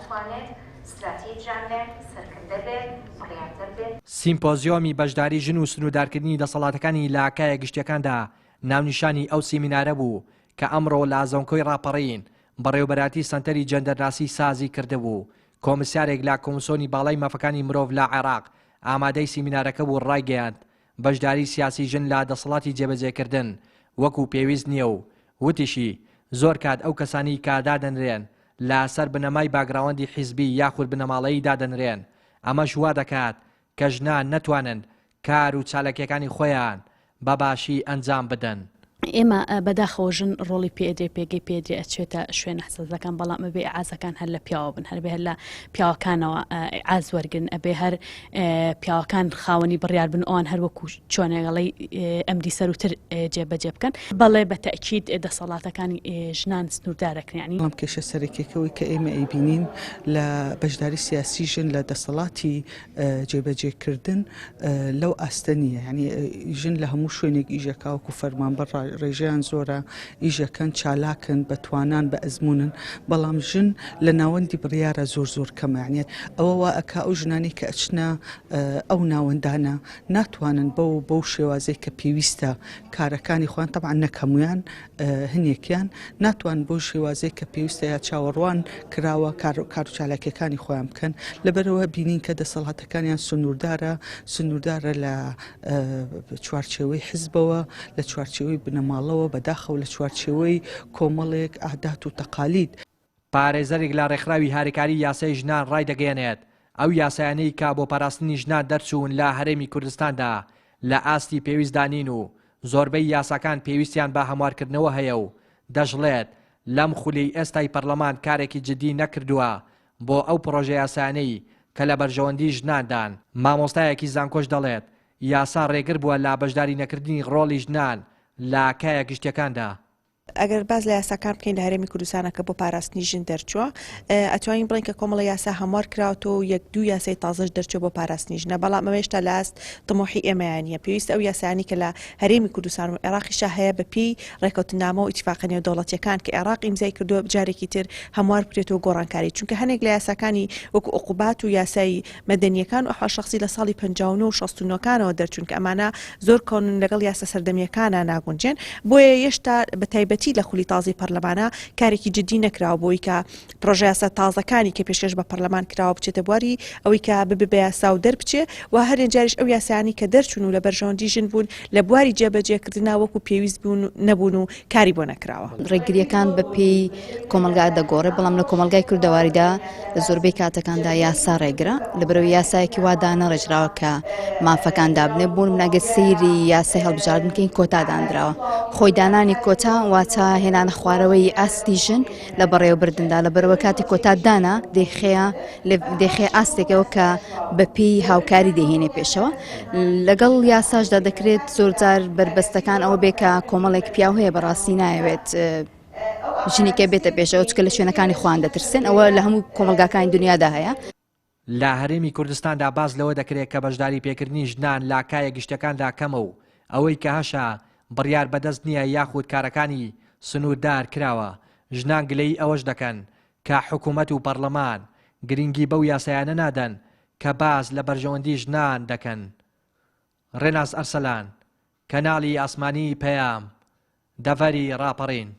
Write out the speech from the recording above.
ئەتوانێت ستراتیجان بێت، سەرکردە بێت، بڕیاردەر بێت. سیمپۆزیۆمی بەشداری ژن و سنووردارکردنی دەسەڵاتەکانی لە کایە گشتییەکاندا ناونیشانی ئەو سیمینارە بوو کە ئەمڕۆ لە زانکۆی ڕاپەڕین بەڕێوەبەرایەتی سەنتەری جێندەرناسی سازی کردبوو. کۆمسیارێک لە کۆمسۆنی باڵای مافەکانی مرۆڤ لە عێراق ئامادەی سیمینارەکە بوو ڕایگەیاند بەشداری سیاسی ژن لە دەسەڵاتی جێبەجێکردن وەکو پێویست نییە و وتیشی زۆر کات ئەو کەسانی کە دادەنرێن لە سەر بنەمای باگراوەندی حیزبی یاخود بنەماڵەیی دادەنرێن ئەمەش وا دەکات کە ژنان نەتوانن کار و چاالکیەکانی خۆیان بە باشی ئەنجام بدەن. ئێمە بەداخەوە ژن ڕۆڵی پێ ئەدرێ پێگەی پێ ئەدرێ ئەچێتە شوێنە حساسەکان بەڵام ئەبێ ئیعازەکان هەر لە پیاوە بن هەر بێ هەر لە پیاوەکانەوە ئیعاز وەرگن ئەبێ هەر پیاوەکان خاوەنی بڕیار بن ئەوان هەر وەکو چۆنێگەڵی ئەمری سەروتر جێبەجێ بکەن بەڵێ بە تەئکید دەسەڵاتەکانی ژنان سنووردارەکرێن یانی. بەڵام کێشە سەرەکیەکەوەی کە ئێمە ئەیبینین لە بەشداری سیاسی ژن لە دەسەڵاتی جێبەجێکردن لەو ئاستە نییە یعنی ژن لە هەموو شوێنێک ئیشەکە وەکو فەرمانبەر ڕێژەیان زۆرە ئیشەکەن چالاکن بە توانان بە ئەزمونن بەڵام ژن لە ناوەندی بڕیارە زۆر زۆر کەمە یعنی ئەوە وا ئەکا ئەو ژنانی کە ئەچنە ئەو ناوەندانە ناتوانن بەو بەو شێوازەی کە پێویستە کارەکانی خۆیان تەبعەن نەک هەموویان هەنێکیان ناتوان بەو شێوازەی کە پێویستە یا چاوەڕوان کراوە کار و چالاکیەکانی خۆیان بکەن لەبەرەوە بینین کە دەسەڵاتەکانیان سنووردارە سنووردارە لە چوارچێوەی حزبەوە لە چوارچێوەی بنەماڵەوە بەداخەوە لە چوارچێوەی کۆمەڵێک عادات و تەقالید. پارێزەرێک لە ڕێکخراوی هاریکاری یاسای ژنان ڕایدەگەیەنێت، ئەو یاسایانەی کە بۆ پاراستنی ژنان دەرچوون لە هەرێمی کوردستاندا لە ئاستی پێویستدا نین و زۆربەی یاساکان پێویستیان بە هەموارکردنەوە هەیە و دەشڵێت، لەم خولەی ئێستای پەرلەمان کارێکی جدی نەکردووە بۆ ئەو پڕۆژەیاسایانەی کە لە بەرژەوەندی ژناندان. مامۆستایەکی زانکۆش دەڵێت، یاسا ڕێگر بووە لە بەشداری نەکردنی ڕۆڵی ژنان لە کایە گشتیەکاندا. ئەگەر باس لە یاساکان بکەین لە هەرێمی کوردستانە کە بۆ پاراستنی ژن دەرچووە ئەتوانین بڵێین کە کۆمەڵە یاسا هەموار کراوەتەوە و یەک دوو یاسای تازەش دەرچووە بۆ پاراستنی ژنە بەڵام ئەمە هێشتا لە ئاست تموحی ئێمەیان نییە پێویستە ئەو یاسایانەی کە لە هەرێمی کوردستان و عێراقیشا هەیە بە پێی ڕێکەوتنامە و ئیتیفاقە نێودەوڵەتیەکان کە عێراق ئیمزای کردووە جارێکی تر هەموار بکرێتەوە گۆڕانکاری چونکە هەنێک لە یاساکانی وەکو عقوبات و یاسای مەدەنیەکان و ئەحوال شەخسی لە ساڵی 59 و 69 کانەوە دەرچوون کە ئەمانە زۆر کۆنن لەگەڵ یاسا سەردەمیەکانا ناگونجێن بۆیە یەشتا بە تایبەتی لە خولی تازەی پەرلەمانا کارێکی جدی نەکراوە بۆی کە پرۆژەیاسا تازەکانی کە پێشکەش بە پەرلەمان کراوە بچێتە بواری ئەوەی کە ببێ بە یاسا و دەربچێ و هەرێ جاریش ئەو یاسایانەی کە دەرچوون و لە بەرژەوەندی ژن بوون لە بواری جێبەجێکردنا وەکو پێویست بوون نەبوون و کاری بۆ نەکراوە. ڕێگرییەکان بە پێی کۆمەڵگا دەگۆڕێ، بەڵام لە کۆمەڵگای کوردەواریدا لە زۆربەی کاتەکاندا یاسا ڕێگرە، لەبەرئەوەی یاسایەکی وا دانەڕێژراوە کە مافەکان دابنێ، بۆ نمونە ئەگەر سەیری یاسای هەڵبژاردن بکەین کۆتا دانراوە، خۆی دانانی کۆتا واتە هێنانە خوارەوەی ئاستی ژن لە بەڕێوەبردندا، لەبەرئەوە کاتی کۆتا دانا دەیخەیە دەیخەیە ئاستێکەوە کە بەپێی هاوکاری دەیهێنێ پێشەوە. لەگەڵ یاساشدا دەکرێت زۆرجار بەربەستەکان ئەوە بێ کە کۆمەڵێک پیاو هەیە بەڕاستی نایەوێت ژنیکە بێتە پێشەوە چکە لە شوێنەکانی خوان دەترسێن ئەوە لە هەموو کۆمەلگاکانی دنیادا هەیە. لە هەرێمی کوردستاندا باس لەوە دەکرێت کە بەشداری پێکردنی ژنان لە کایە گشتیەکاندا کەمە و ئەوەی کە هەشە بڕیار بەدەست نییە یاخود کارەکانی سنووردار کراوە، ژنان گلەیی ئەوەش دەکەن کە حکومەت و پەڕلەمان گرنگی بەو یاسایانە نادەن کە باس لە بەرژەوەندی ژنان دەکەن. ڕێناس ئەرسەلان، کەناڵی ئاسمانی پەیام، دەڤەری ڕاپەڕین.